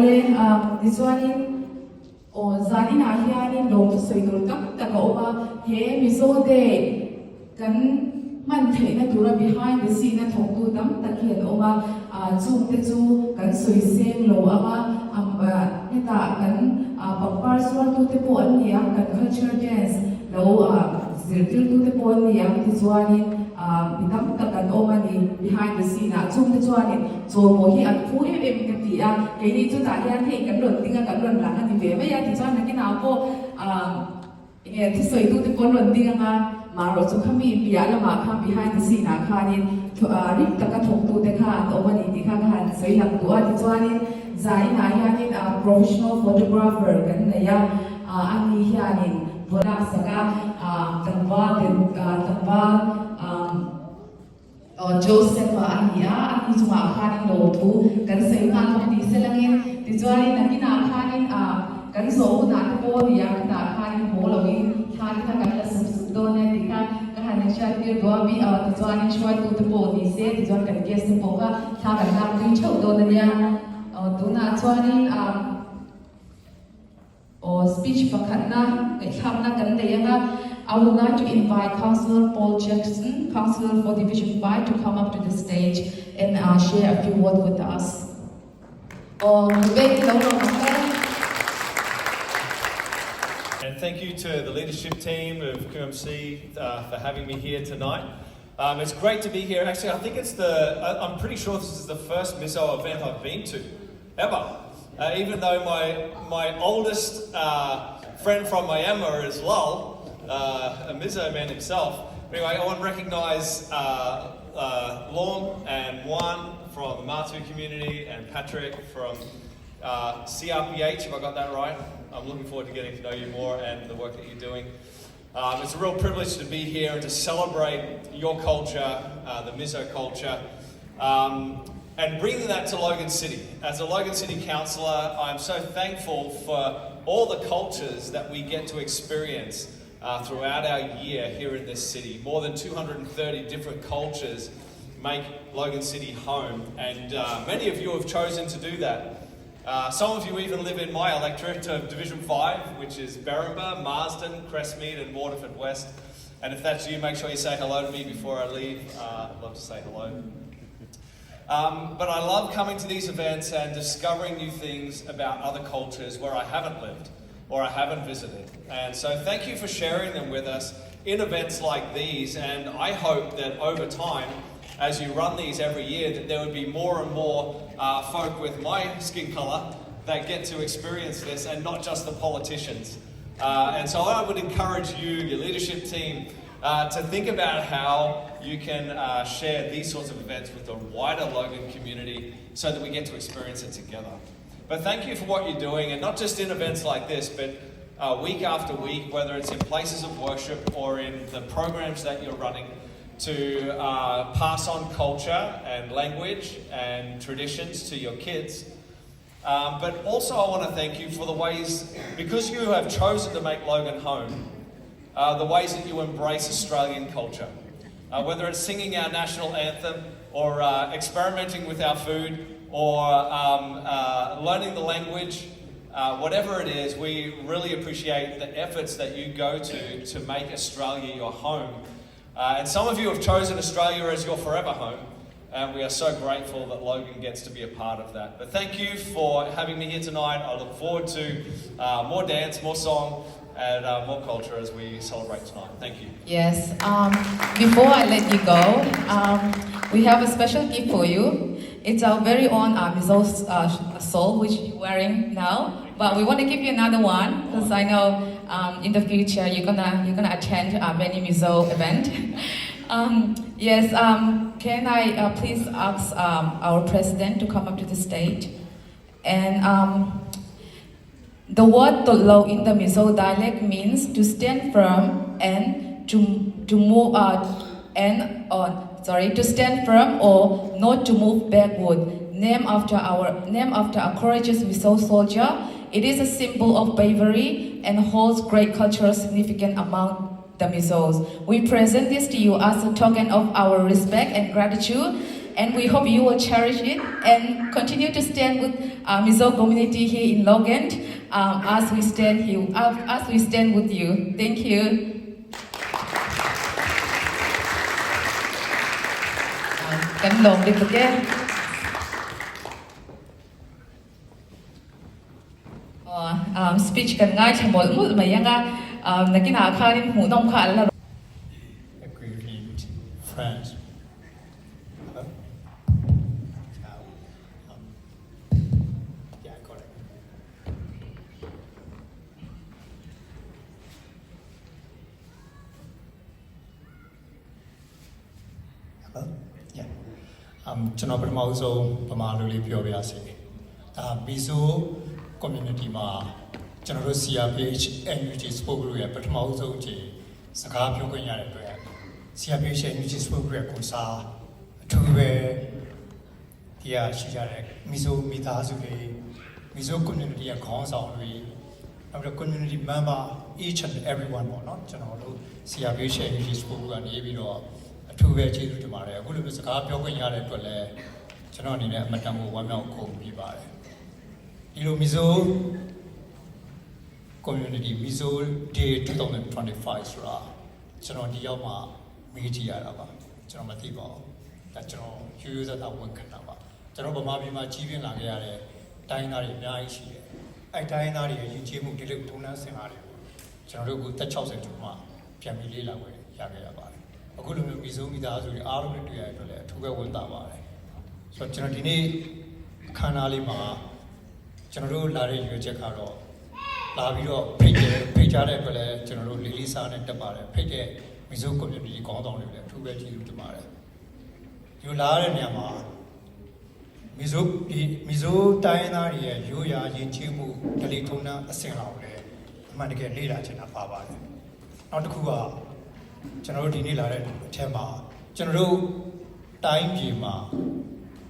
Tichuanin, aw zaninah hianin lawm chu sawi tur tam tak a awm a, he Mizo Day kan hman theihna tura behind the scene a thawktu tam tak hi an awm a, chungte chu kan sawi seng lo ang a, hetah kan pangpar zuartute pawh an ni ang, kan culture dance lo zirtirtute pawh an ni ang, tichuanin mi tam tak an awm a ni behind the scene ah, chungte chuanin Chaw hi an phu em em ka ti a, keini chutah hian hei kan rawn ding a, kan rawn lang a ni ve mai a, tichuan nakinah pawh aah enge thusawitute pawh an rawn ding ang a, marawh chu khami piah lamah khan behind the scene ah khanin rim taka thawktute kha an awm a ni tih kha ka han sawi lang duh a, tichuanin zainah hianin professional photographer kan nei a, ani hianin vaw laksak a, tlangval tlangval aah. Joseph-a a ni a, a ni chungah khanin lawmthu kan sawi nghal bawk ni se langin, tichuanin nakinah khanin kan zawh hunah te pawh a ni a, khutah khanin haw loin thla te kha kan la sup sup dawn nia tih kha ka han inhriat tir duh a, mi tichuanin hruaitute pawh ni se, tichuan kan guest te pawh kha thla kan lak tui theuh dawn a nia. Tunah chuanin. Aw speech pakhatna ngaihthlakna kan nei ang a, I would like to invite Councillor Paul Jackson, Councillor for Division 5 to come up to the stage and share a few words with us. Aw debate lo rawn ang e. And thank you to the leadership team of QMC uh, for having me here tonight. Um, it's great to be here. Actually, I think it's the, I'm pretty sure this is the first Mizo event I've been to, ever. Uh, even though my, my oldest uh, friend from Myanmar is Lal, uh, a Mizo man himself. Anyway, I want to recognise uh, uh, Lorm and Juan from the Matu community and Patrick from uh, CRPH, if I got that right. I'm looking forward to getting to know you more and the work that you're doing. Um, it's a real privilege to be here and to celebrate your culture, uh, the Mizo culture, um, and bringing that to Logan City. As a Logan City councillor, I'm so thankful for all the cultures that we get to experience uh, throughout our year here in this city. More than 230 different cultures make Logan City home, and uh, many of you have chosen to do that. Uh, some of you even live in my electorate of Division 5, which is Berrinba, Marsden, Crestmead, and Waterford West. And if that's you, make sure you say hello to me before I leave. Uh, I'd love to say hello. Um, but I love coming to these events and discovering new things about other cultures where I haven't lived or I haven't visited. And so thank you for sharing them with us in events like these. And I hope that over time, as you run these every year, that there would be more and more uh, folk with my skin colour that get to experience this and not just the politicians. Uh, and so I would encourage you, your leadership team, uh, to think about how you can uh, share these sorts of events with the wider Logan community so that we get to experience it together. But thank you for what you're doing, and not just in events like this, but uh, week after week, whether it's in places of worship or in the programs that you're running to uh, pass on culture and language and traditions to your kids. Um, but also, I want to thank you for the ways, because you have chosen to make Logan home, uh, the ways that you embrace Australian culture. Uh, whether it's singing our national anthem or uh, experimenting with our food or um, uh, learning the language, uh, whatever it is, we really appreciate the efforts that you go to to make Australia your home. Uh, and some of you have chosen Australia as your forever home. And we are so grateful that Logan gets to be a part of that. But thank you for having me here tonight. I look forward to uh, more dance, more song, and uh, more culture as we celebrate tonight. Thank you. Yes. Um, before I let you go, um, we have a special gift for you. It's our very own uh, Mizo uh, shawl, which you're wearing now. But we want to give you another one because I know um, in the future you're gonna you're gonna attend uh, many Mizo event. Um, yes. Um, can I uh, please ask um, our president to come up to the stage? And um, the word Tolo in the Mizo dialect means to stand firm and to to move uh, and uh, sorry to stand firm or not to move backward. Named after our name after a courageous Mizo soldier, it is a symbol of bravery and holds great cultural significance among the Mizos. We present this to you as a token of our respect and gratitude, and we hope you will cherish it and Continue to stand with Mizo community here in Logan as we stand here as we stand with you. Thank you. Kan lawm lutuk e. Speech kan ngaithla mawlh mawlh mai ang a, nakinah khanin hmuhnawm kha an la rawn. Agreement France. Hello? Ciao. Yeah, I got it. Hello? Yeah. Um ကျွန်တော်ပထမဦးဆုံးဗမာလိုလေးပြောပြရစီဒါမီဇို community မှာကျွန်တော်တို့ CRPH NUG Support Group ရဲ့ပထမဦးဆုံးအကြိမ်စကားပြောခွင့်ရတဲ့အတွက် CRPH NUG Support Group ရဲ့ကိုစားအထူးပဲဒီဟာရှိကြတဲ့မီဇိုမိသားစုတွေမီဇို community ရဲ့ခေါင်းဆောင်တွေနောက်ပြီးတော့ community member each and everyone ပေါ့နော်ကျွန်တော်တို့ CRPH NUG Support Group ကနေပြီးတော့အထူးပဲကျေးဇူးတင်ပါတယ်အခုလိုမျိုးစကားပြောခွင့်ရတဲ့အတွက်လည်းကျွန်တော်အနေနဲ့အမတန်ကိုဝမ်းမြောက်ဂုဏ်ပြုပါတယ်ဒီလိုမီဇို community Mizo Day 2025ဆိုတာကျွန်တော်ဒီရောက်မှမေးကြည့်ရတာပါကျွန်တော်မသိပါဘူးဒါကျွန်တော်ရိုးရိုးသားသားဝန်ခံတာပါကျွန်တော်ဗမာပြည်မှာကြီးပြင်းလာခဲ့ရတဲ့တိုင်းသားတွေအများကြီးရှိတယ်အဲတိုင်းသားတွေရဲ့ယဉ်ကျေးမှုဒီလိုထုံးတမ်းစင်လာတွေကိုကျွန်တော်တို့ကသက်60ကျော်မှပြန်ပြီးလေ့လာခွင့်ရခဲ့ရပါတယ်အခုလိုမျိုးမီဇိုမိသားစုတွေအားလုံးနဲ့တွေ့ရတဲ့အတွက်လည်းအထူးပဲဝန်တာပါတယ်ဆိုတော့ကျွန်တော်ဒီနေ့အခမ်းအနားလေးမှာကျွန်တော်တို့လာတဲ့ရွေးချက်ကတော့ လာပြီးတော့ဖိတ်တယ်ဖိတ်ကြတဲ့အတွက်လည်းကျွန်တော်တို့လေးလေးစားနဲ့တက်ပါတယ်ဖိတ်တဲ့မီဇို community ခေါင်းဆောင်တွေလည်းအထူးပဲကျေးဇူးတင်ပါတယ်ဒီလိုလာရတဲ့နေရာမှာမီဇိုဒီမီဇိုတိုင်းသားတွေရဲ့ရိုးရာယဉ်ကျေးမှုဓလေ့ထုံးတမ်းအစဉ်လာကိုလည်းအမှန်တကယ်လေ့လာချင်တာပါပါတယ်နောက်တစ်ခုကကျွန်တော်တို့ဒီနေ့လာတဲ့အထက်မှာကျွန်တော်တို့တိုင်းပြည်မှာ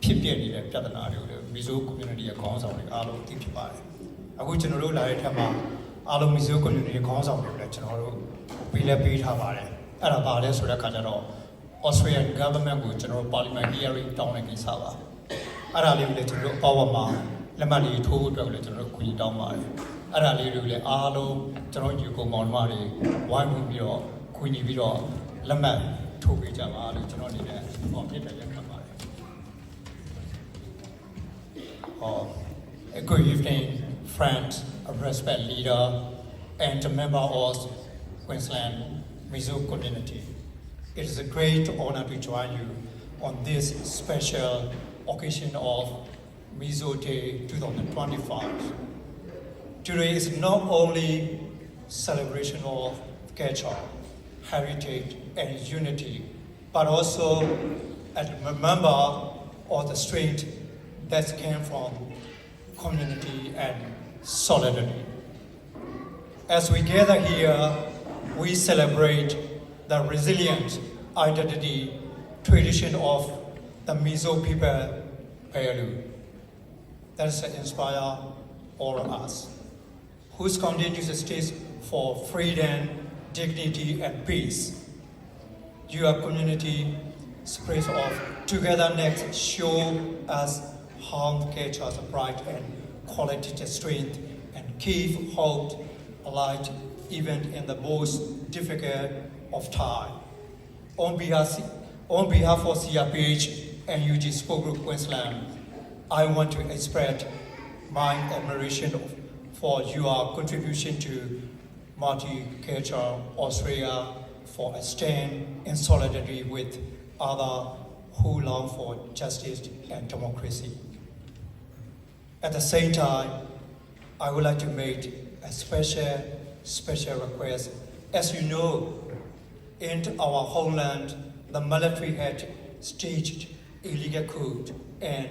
ဖြစ်ပျက်နေတဲ့ပြဿနာတွေကိုလည်းမီဇို community ရဲ့ခေါင်းဆောင်တွေအားလုံးသိဖြစ်ပါတယ်အခုကျွန်တော်တို့လာတဲ့ထက်မှာအားလုံးမီဇို community ခေါင်းဆောင်တွေကိုလည်းကျွန်တော်တို့ပေးလဲပေးထားပါတယ်အဲ့ဒါပါလဲဆိုတဲ့အခါကျတော့ Australian government ကိုကျွန်တော်တို့ parliament hearing တောင်းတဲ့ကိစ္စပါအဲ့ဒါလေးကိုလည်းကျွန်တော်တို့အပေါ်ပေါ်မှာလက်မှတ်လေးထိုးဖို့အတွက်ကိုလည်းကျွန်တော်တို့ခွင့်တောင်းပါတယ်အဲ့ဒါလေးတွေကိုလည်းအားလုံးကျွန်တော်ညီကိုမောင်နှမတွေဝိုင်းဝန်းပြီးတော့ခွင့်ညီပြီးတော့လက်မှတ်ထိုးပေးကြပါလို့ကျွန်တော်အနေနဲ့ဟောမြစ်တယ်ရက်ခံပါတယ် A good evening, friends, a respect leader, and a member of Queensland Mizo community. It is a great honor to join you on this special occasion of Mizo Day 2025. Today is not only celebration of culture, heritage, and unity, but also a remember of the strength that came from community and solidarity. As we gather here, we celebrate the resilient identity tradition of the Mizo people, Pelu, that inspire all of us, whose continues stays for freedom, dignity, and peace. Your community spirit of togetherness show us how culture's pride and quality strength and keep hope alive even in the most difficult of time. On behalf of CRPH and UG Support Group Queensland, I want to express my admiration for your contribution to multicultural Australia, for a stand in solidarity with others who long for justice and democracy. At the same time, I would like to make a special, special request. As you know, in our homeland, the military had staged illegal coup and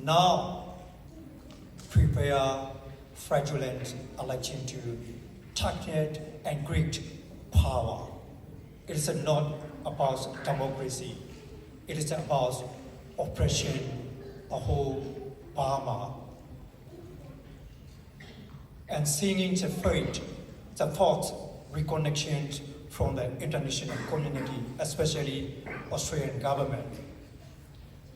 now prepare fraudulent election to target and great power. It is not about democracy. It is about oppression, the whole Burma. And seeing the fate, the thought reconnection from the international community, especially Australian government.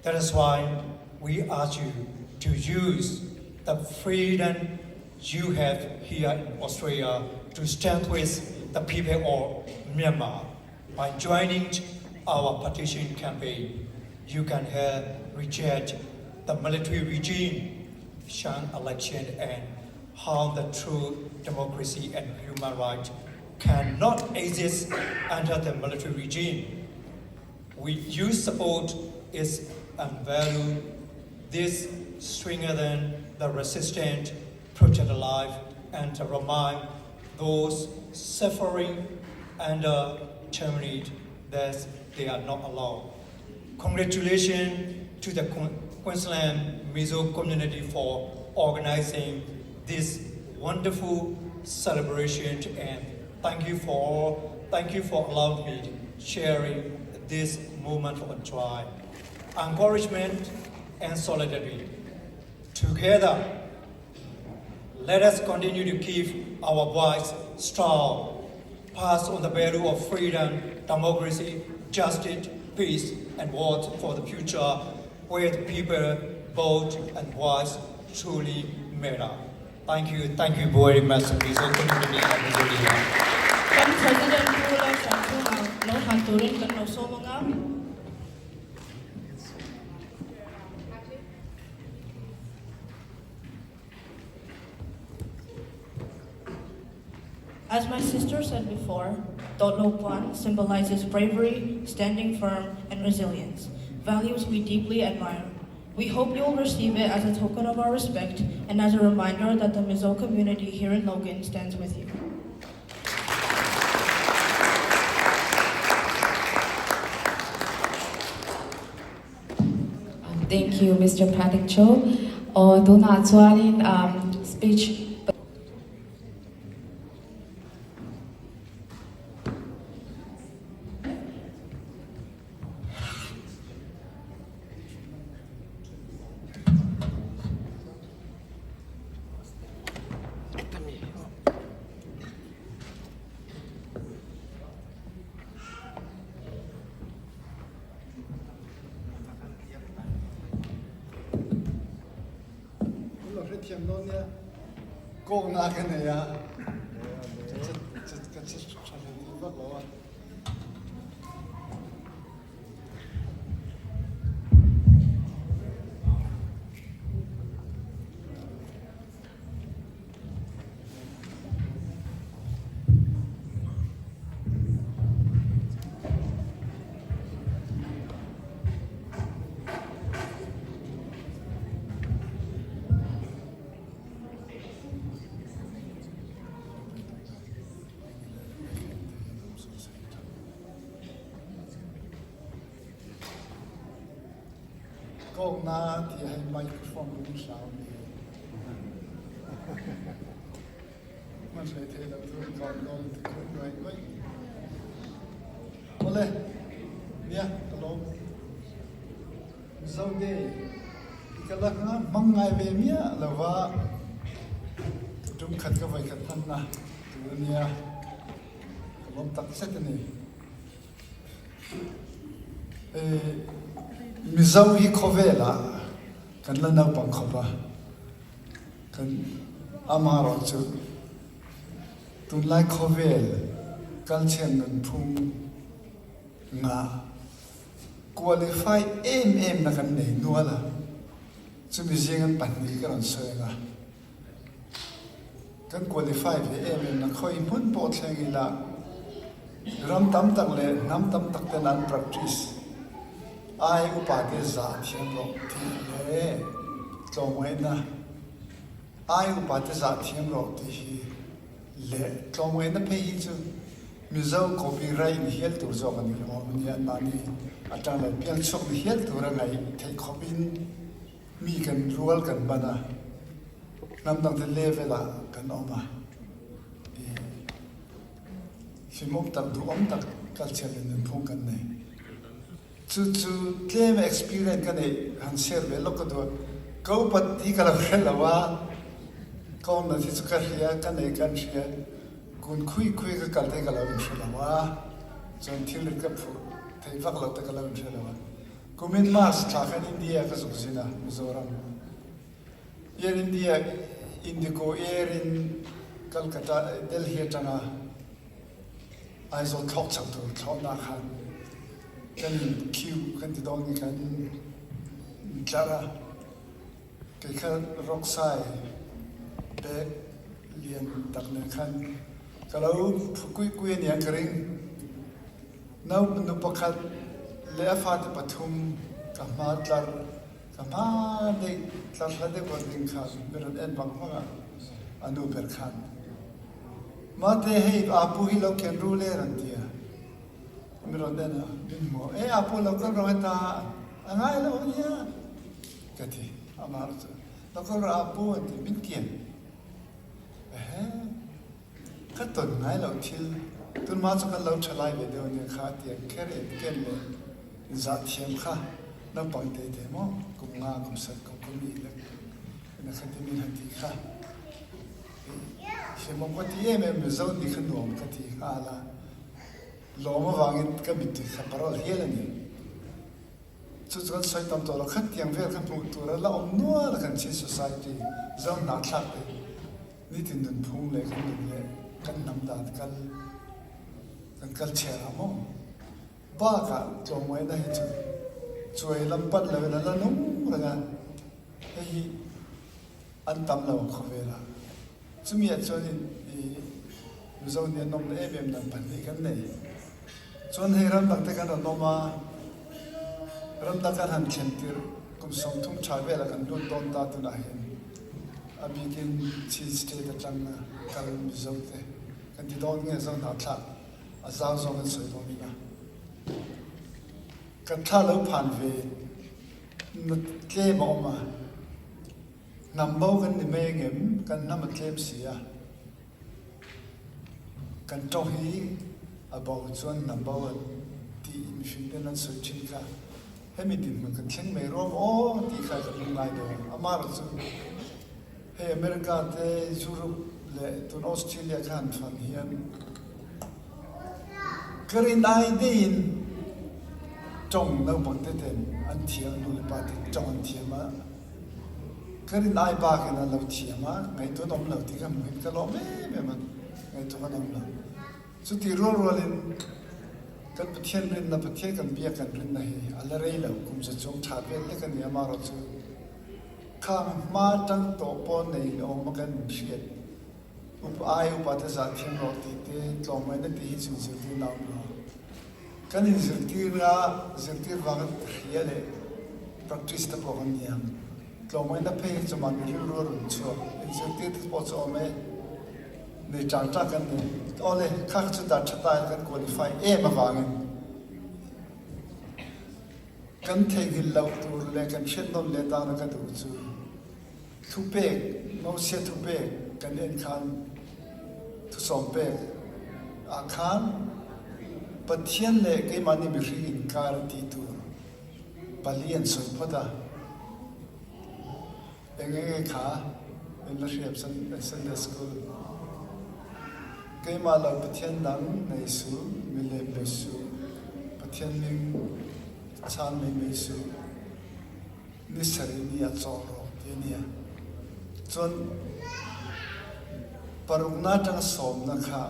That is why we urge you to use the freedom you have here in Australia to stand with the people of Myanmar. By joining our petition campaign, you can help reject the military regime, sham election, and how the true democracy and human rights cannot exist under the military regime. We use support is unvalued. This strengthen the resistant, protect life, and remind those suffering under tyranny that they are not alone. Congratulations to the Queensland Mizo community for organizing this wonderful celebration and thank you for thank you for allowing me sharing this moment of joy, encouragement and solidarity. Together, let us continue to keep our voice strong, pass on the value of freedom, democracy, justice, peace, and work for the future where the people vote and voice truly matter. Thank you, thank you very much, Mizo community and Mizo leader. Kan President Pu Lalsangchunga lo hlan turin kan lo sawm anga. As my sister said before, Dawtlo Puan symbolizes bravery, standing firm, and resilience, values we deeply admire. We hope you will receive it as a token of our respect and as a reminder that the Mizo community here in Logan stands with you. Thank you, Mister Patrick Cho. Aw, tunah chuanin um, speech Lo hrethiam dawn nia kawkna ka nei a, ka che tha hle tih vak lo a. Kawkna ti hei microphone kan hlau mi man hlei thei lo tu kawn kawn ti khun ngai ngai. Awle, nia ka lawm. Mizo Day i ka lak nga hmang ngai ve miah lova ka tum khat ka voi khat hman na tu ania ka lawm tak zet ani. Mizo hi khawvel ah kan la naupang khawp a, kan amaherawhchu tunlai khawvel kalchhian nunphung ngah qualify em em na kan nei nual a, chumi zing an pahnih ka rawn sawi ang a. Kan qualify ve em em na khawi hmun pawh thleng ila ram tam tak leh hnam tam tak ten an practice ai upa te zah thiam rawh tih le tlawmngaihna ai upa te zah thiam rawh tih hi le tlawmngaihna phei hi chu Mizo copyright ni hial tur zawk a ni lo awm ania anmahni atang lo piang chhuak ni hial tur a ngaih theih khawp in Mi kan rual kan ban a, hnamdang te level ah kan awm a, i hlimawm tak duhawm tak culture leh nunphung kan nei. Chu chu tlem experience ka neih han share ve lawk ka duh a, ka upat hi ka lo hre lo a, ka awm dan hi chu ka hria, ka nei kan hria, kun khui khui ka kal te ka lo inhre lo a, chuan thil rit ka phuh theih vak lo te ka lo inhre lo a. Kumin March thla khan India ka zuk zin a, Mizoram. Air India Indigo Air in Calcutta, Delhi atanga Aizawl thlawk chho tur thlawhnak khan kan in queue kan ti dawn nge kan in tlar a. Kei kha rawksai bag lian tak nen khan ka lo phu kuih kuih a nia ka ring. No nu pakhat le a fate pathum ka hma tlar ka hma deuh tlar hla deuh a ding khan mi rawn en vang vang a, a nu ber khan Mate hei aa pu hi lo ken ru le rawn ti a. Mi rawn en a, min hmu a, e aa pu lo kal rawh heta a ngai lo a nia ka ti. Amah chu lo kal rawh aa pu an ti, min kian. Ehe. Ka ton ngai lo thil tunhma chu kan lo tha lai ve deuh ania kha tiang kher en ken leh inzah thiam kha naupang te te maw kum nga kum sat kum kum ni lek ina kha ti min han ti kha hlimawm ka ti em em Mizo nih kha nuam ka ti nghal a lawm avangin ka mittui kha parawl hial a ni. Chu chuan sawi tam tawh lo khat tiang vel kha hmuh tur a la awm nual a kan Chin Society zo hnahthlak te nitin nunphung leh kan nun leh kan hnam dan kal kan kal chhiar ang maw? Bakah tlawmngaihna hi chu chuai lam pan loin a la nung reng a, hei hi an tam lo ang khawvelah. Chumi ah chuan in i Mizo nih an awm leh em em dan pahnih kan nei. Chuan hei ramdang te kan rawn awm a, ramdang kan han thlen tirh kum 30 tha velah kan lut dawn ta tunah hian a bikin Chin State atanga kal Mizo te kan ti dawn nge Zohnahthlak a zau zawng an sawi dawn ila kan thla lo phan ve na tlem a awm a. Hnam bo kan ni mai angem? Kan hnam a tlem si a. Kan tawng hi a bo chuan hnam bo an tih mihring ten an sawi thin kha. Hemi dinhmun kan thleng mai ruam aw tih kha ka lung ngai dawn. Amaherawh chu hei America te, Europe leh tun Australia kha han fan hian ka rin ai deihin tawng naupang te ten an thiam, nu leh pa te tawng an thiam a. Ka rin ai bakin a lo thiam a, ngaihtuah an awm lo tih ka hmuh in ka lawm em em a, ngaihtuah an awm lo. Chuti rual rualin kan Pathian rinna, Pathian kan biak kan rinna hi a la rei lo, kum za chuang tha vel lek a ni a, amaherawhchu khang hma tang tawh pawh nei awm a kan inhriat up ai upa te zah thiam rawh tih te tlawmngaihna tih hi chu zirtir na awm lo. Kan inzirtir a, zirtir vanga hria leh practice te pawh kan ni ang. Tlawmngaihna phei hi chu mahni rilru a rawn chhuak. Inzirtir te pawh chu awm e, nei ṭang ṭang kan ni. Awle, kha kha chu dah ṭha ta ila kan qualify em avangin kan theihnghilh loh tur leh kan hriat nawn leh tana ka duh chu thupek, Mosia thupek kan en khan thusawm pek ah khan Pathian leh keimahni mihring inkar a tih tur pali an sawi phawt a. Eng eng nge kha in la hriat Sunday School? Keimah lo Pathian dang nei suh, milem be suh, Pathian hming chan mai mai suh. Ni sarih ni ah cawl rawh ti a nia. Cun paruknak ṭang sawmnak kha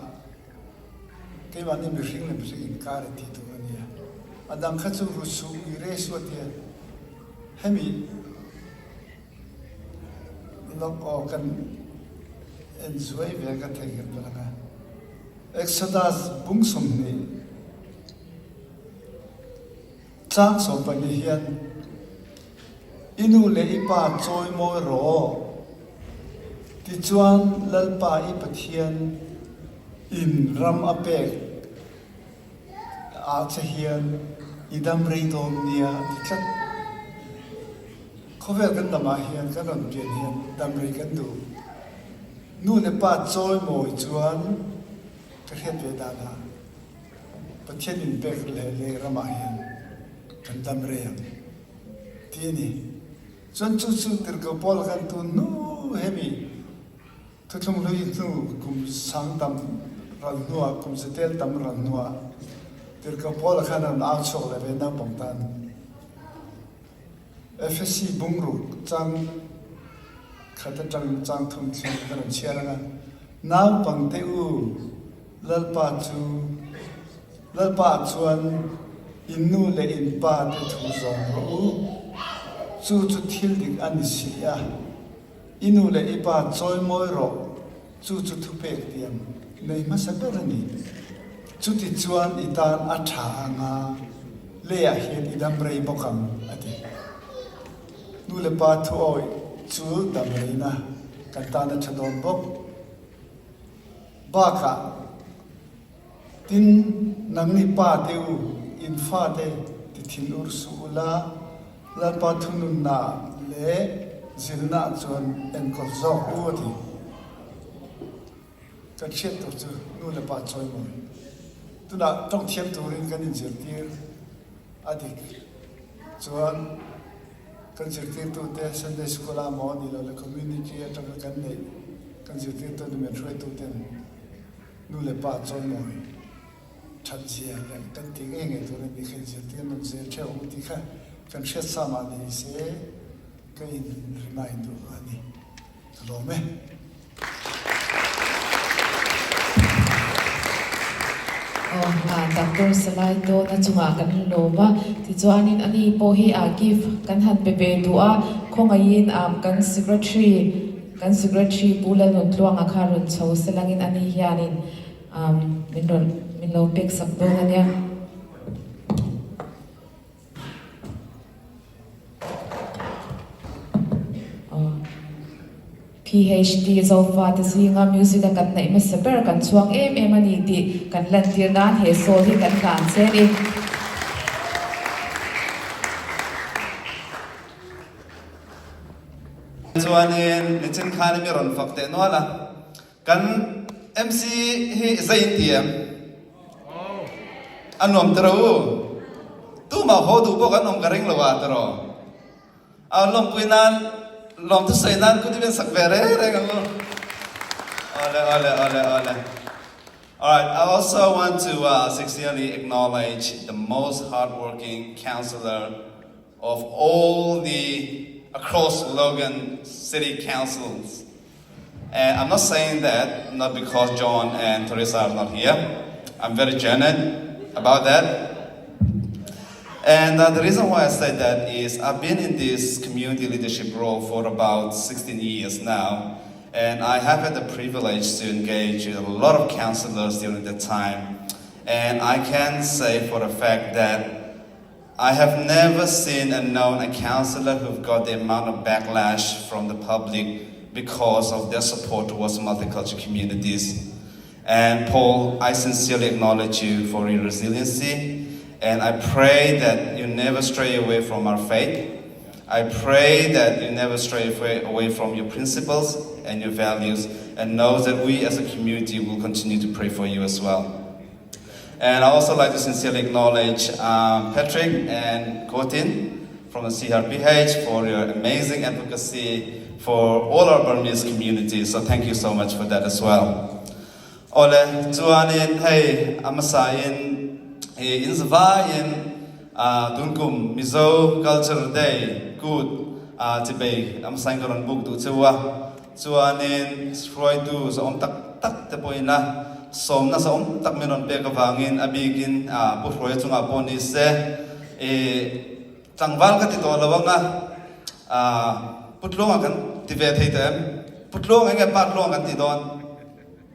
keimah nih mihring le mihring inkar i ti tur a nia. A dang kha cu rusuh uire su a tia. Hemi lok aw kan en zuai ve ka thei hrim lang a. Exodus bung 20 Caang 12 hian i nu le i pa cawimawi rawh. Tichuan Lalpa i Pathian in ram a pek ah che hian i dam rei dawn nia a ti tlat. Khawvel kan dam ah hian kan rawn pian hian dam rei kan duh. Nu le pa cawimawi chuan ka hriat ve dan ah Pathian in pek le lei ram ah hin kan dam rei ang ti a ni. Cun cucu tirhkoh Paul kan tu hnu hemi thuthlung hlui hnu kum sang tam ral hnu ah kum zatel tam ral hnu ah tirhkoh Paul khan an au chuak le ve naupang tan Efesi bungruk cang. Khat atang chang thum thleng ka rawn chhiar ang a, Naupangte u, Lalpa chu Lalpa chuan in nu leh in pa te thu zawm rawh u, chu chu thil dik a ni si a, i nu leh i pa chawimawi rawh, chu chu thupek tiang nei hmasa ber a ni. Chuti chuan i tan a tha anga leiah hian i dam rei bawk ang, a ti. Nu leh pa thuawih chu dam reina kan tan a tha dawn bawk. Bakah, tin, nangni pa te u, in fate ti thin ur suh ula, Lalpa thununna leh zilna chuan enkawl zawk u, a ti. Kan hriat tur chu nu leh pa chawimawi. Tunah tawng thiam turin kan inzirtir a dik chuan kan zirtirtute Sunday School ah maw ni lo le community atanga kan neih kan zirtirtu nu men hruaituten nu leh pa chawimawi that zia leh kan ti ngei ngei tur a ni kha inzirtir nun zel theuh ang tih kha kan hriat sa mah ni se ka in remind duh a ni. Ka lawm e. Aw a Doctor Salai Dawna chungah kan lawm a, tichuanin ani pawh hi a gift kan han pe ve duh a, khawngaihin a kan secretary kan secretary Pu Lalnuntluanga kha rawn chho selangin ani hianin min rawn min lo pek sak dawn a nia. PHD Zofate zinga music a kan neih hmasa ber kan chhuang em em a ni tih kan lantir nan he sawl hi kan hlan che a ni. Chuanin nichin khan i mi rawn fak teh nual a, Kan MC hi zei in ti em? A nuam tiraw u? Tumah haw duh pawh kan awm ka ring lo a tiraw? A lawmpui nan, lawmthu sawi nan kut i min sak ve reng reng ang u. Awle, awle, awle, awle. Alright, I also want to uh, sincerely acknowledge the most hardworking counselor of all the across Logan City Councils. And I'm not saying that not because John and Teresa are not here. I'm very genuine about that. And uh, the reason why I say that is I've been in this community leadership role for about 16 years now. And I have had the privilege to engage with a lot of counselors during that time. And I can say for a fact that I have never seen and known a counselor who've got the amount of backlash from the public because of their support towards multicultural communities. And Paul, I sincerely acknowledge you for your resiliency, and I pray that you never stray away from our faith. I pray that you never stray away from your principles and your values, and know that we as a community will continue to pray for you as well. And I also like to sincerely acknowledge um, Patrick and Kotin from the CRPH for your amazing advocacy for all our Burmese communities. So thank you so much for that as well. Ole, chuanin hei amasa in in zava in tunkum Mizo Culture Day good chibei amsain ka ron buk du chewa Chuanin hruaitu zawm tak tak te pawhin a sawmna zawm tak min rawn pek avangin a bikin Pu Hruaia chungah pawh ni se i tlangval ka ti tawh lo ang a, Pu Tluanga kan ti ve thei tawh em? Pu Tluanga nge Pa Tluanga kan ti dawn?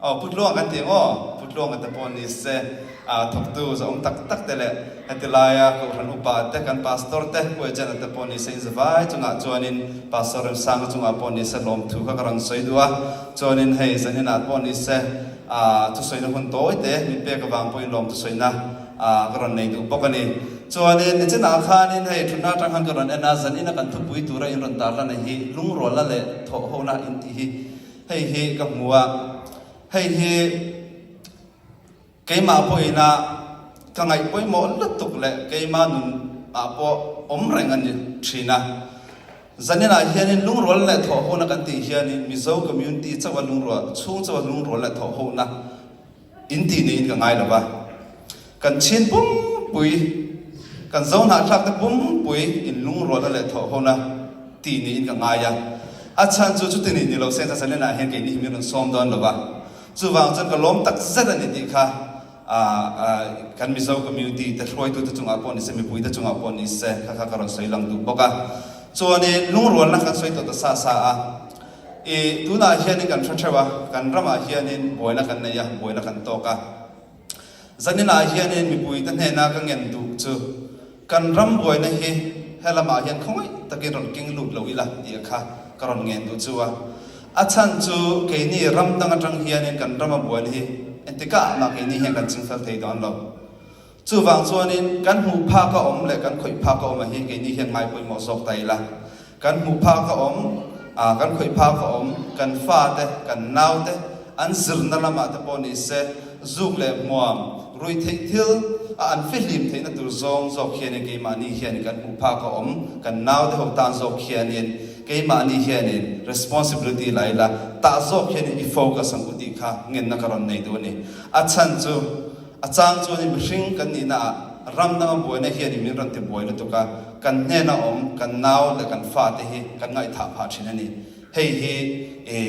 Aw, Pu Tluanga kan ti ang aw, Pu Tluanga te pawh ni se thawktu zawm tak tak te leh heti laia Kohhran upa te, kan Pastor te, Pu Ejena te pawh ni se inzavai chungah chuanin Pastor Remsanga chungah pawh ni se lawmthu kha ka rawn sawi duh a, chuanin hei zaninah pawh ni se thusawina hun tawi te min pek avang pawhin lawmthu sawina ka rawn nei duh bawk a ni. Chuanin nichinah khanin hei thutna atang khan ka rawn en a, zanina kan thupui tura in rawn tarlan hi lungrualna leh thawhhona in tih hi Hei hi ka hmu a, hei hi keimah pawhina ka ngaih pawimawh lutuk leh keimah nun ah pawh awm reng a ni thin a. Zaninah hianin lungrual leh thawhhona kan tih hianin Mizo community chauha lungrual, chhung chauha lungrual leh thawhhona in tih niin ka ngai lo va. Kan chin pumpui, kan zo hnahthlak te pumpui in lungrualna leh thawhhona tih niin ka ngai a. A chhan chu chuti ni ni lo se chuan Zaninah hian keini hi min rawn sawm dawn lo va. Chuvang chuan ka lawm tak zet a ni tih kha kan Mizo community te hruaitute chungah pawh ni se, mipuite chungah pawh ni se kha kha ka rawn sawi lang duh bawk a. Chuanin lungrualna kan sawi tawh ta sa sa a, i tunah hianin kan hre theuh a, kan ramah hianin buaina kan nei a, buaina kan tawk a. Zaninah hianin mipuite hnena ka ngen duh chu kan ram buaina hi helamah hian khawngaih takin rawn keng lut lo ila tih kha ka rawn ngen duh chu a. A chhan chu keini ram dang atang hianin kan rama buaina hi entikah mah keini hian kan chingfel thei dawn lo. Chuvang chuanin kan hmuh phak a awm leh kan khawih phak a awm a hi keini hian ngai pawimawh zawk ta ila. Kan hmuh phak a awm, kan khawih phak a awm, kan fate, kan naute an zirna lamah te pawh ni se, zuk leh hmuam, ruih theih thil a an fihlim theihna tur zawng zawk hianin keimahni hianin kan hmuh phak a awm, kan naute ho tan zawk hianin keimahni hianin responsibility la ila, tah zawk hianin i focus ang u tih kha ngenna ka rawn nei duh a ni. A chhan chu. A chang chuan i mihring kan nihna ah ram danga buaina hian i min rawn ti buai lutuk a, kan hnena awm kan nau leh kan fate hi kan ngaihthah phah thin a ni. Hei hi i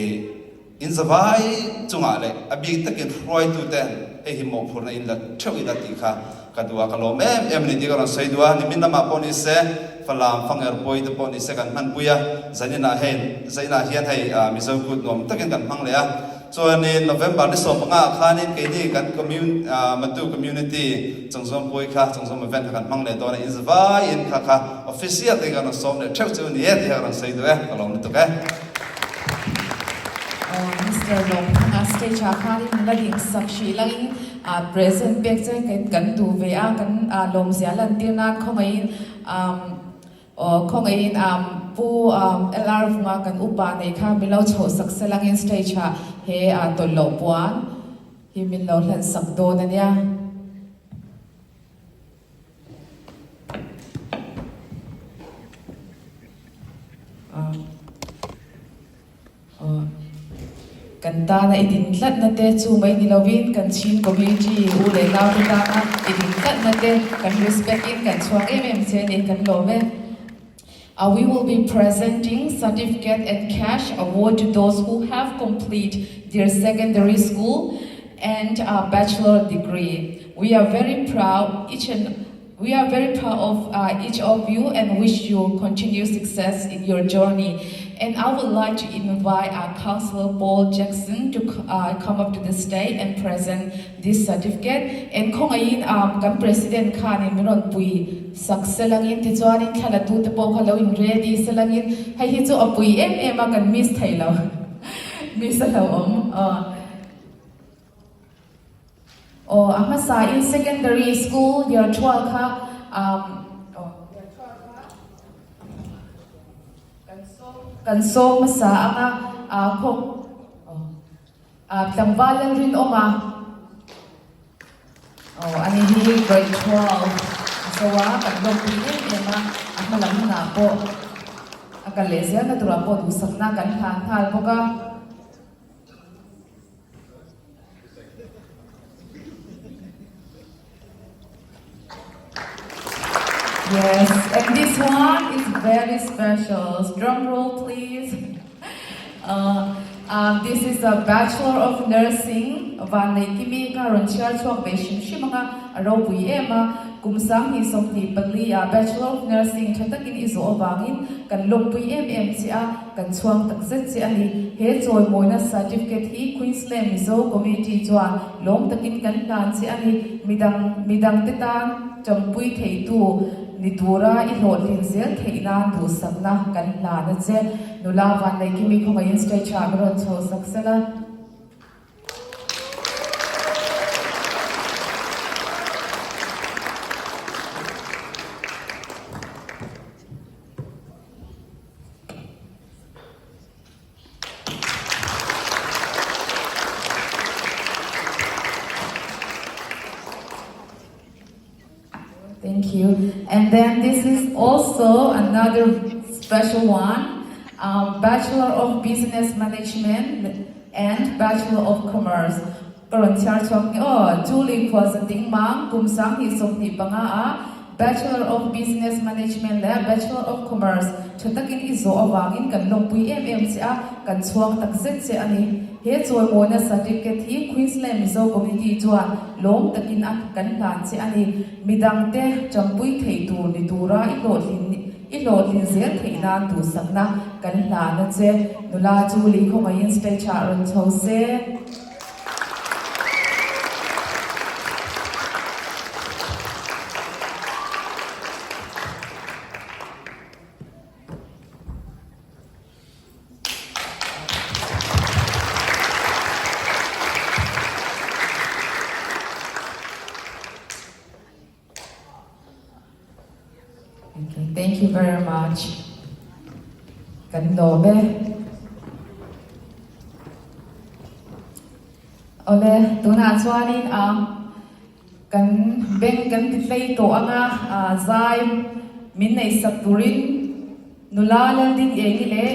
inzavai chungah leh a bik takin hruaitu ten hei hi mawhphurhna in la theuh ila tih kha ka duh a, ka lawm em em a ni tih ka rawn sawi duh a. Nimin lamah pawh ni se, Falam, Fanger pawi te pawh ni se kan hmanpui a, zaninah hei zainah hian hei Mizo kut nuam takin kan hmang leh a. Chuanin November ni 15 ah khanin keini kan commune Matu community chungzawm puai kha chungzawm event kha kan hmang leh dawn a, in zavaiin kha kha official te kan rawn sawm leh theuh chu ni e tih kha ka rawn sawi duh e, ka lawm lutuk e. Mister Lawmthanga stage ah khanin min la ding sak hrih langin present pek che kan duh ve a, kan lawmzia lantir nan khawngaihin Aw khawngaihin Pu LR Vunga kan upa nei kha min lo chhoh sak se langin stage ah he tawlh loh puan hi min lo hlan sak dawn a nia. Kan tana i din tlatna te chu mai ni lovin kan Chin community u leh nau te tana i din tlatna te kan respect in kan chhuak em em che ni kan lawm e. We will be presenting certificate and cash award to those who have complete their secondary school and bachelor degree. We are very proud each and We are very proud of uh, each of you and wish you continued success in your journey. And I would like to invite our Councillor Paul Jackson to uh, come up to the stage and present this certificate. And khawngaihin um, kan President khanin min rawn pui sak selangin tichuanin thlalatu te pawh kha lo in ready selangin hei hi chu a pui em em a kan miss thei lo miss a lo awm. Uh, Aw a hmasa in secondary school year 12 kha um aw year 12 kha kan sawm kan sawm hmasa anga ah khawp aw ah tlangval lal rinawm a aw ani hi grade 12 a so a kan lawmpui em em a a hma lam hunah pawh a kal leh zelna turah pawh duhsakna kan hlan nghal bawk a. Yes, and this one is very special. Drum roll, please. Uh, um, this is a Bachelor of Nursing Vanneikimi kha rawn chhiar chhuak ve hrim hrim anga a ropui em a. Kum 2024 ah Bachelor of Nursing tha takin i zawh avangin kan lawmpui em em che a. Kan chhuang tak zet che a ni. He chawimawina certificate hi Queensland Mizo Community chuan lawm takin kan hlan che a ni. Midang midangte tan champui theitu ni tura i hlawhtlin zel theih nan duhsakna kan hlan a che. Nula Vanneikimi khawngaihin stage ah min rawn chho sak sela. Thank you. And then this is also another special one, um, Bachelor of Business Management and Bachelor of Commerce. Ka rawn chhiar chhuak ni aw, Julie khualza ting mang kum 2025 ah. Bachelor of Business Management leh Bachelor of Commerce tha takin i zawh avangin kan lawmpui em em che a, kan chhuang tak zet che a ni. He chawimawina certificate hi Queensland Mizo Community chuan lawm takin a kan hlan che a ni. Midangte ṭampui thei tur ni tura i hlawhtlin i hlawhtlin zel theih nan duhsakna kan hlan a che. Nula chu lei khawngaihin stage ah rawn chho se. Okay, thank you very much. Kan lawm e. Ole, tunah chuanin a kan beng kan ti tlei tawh anga zai min nei sak turin nula Laldin Engi leh.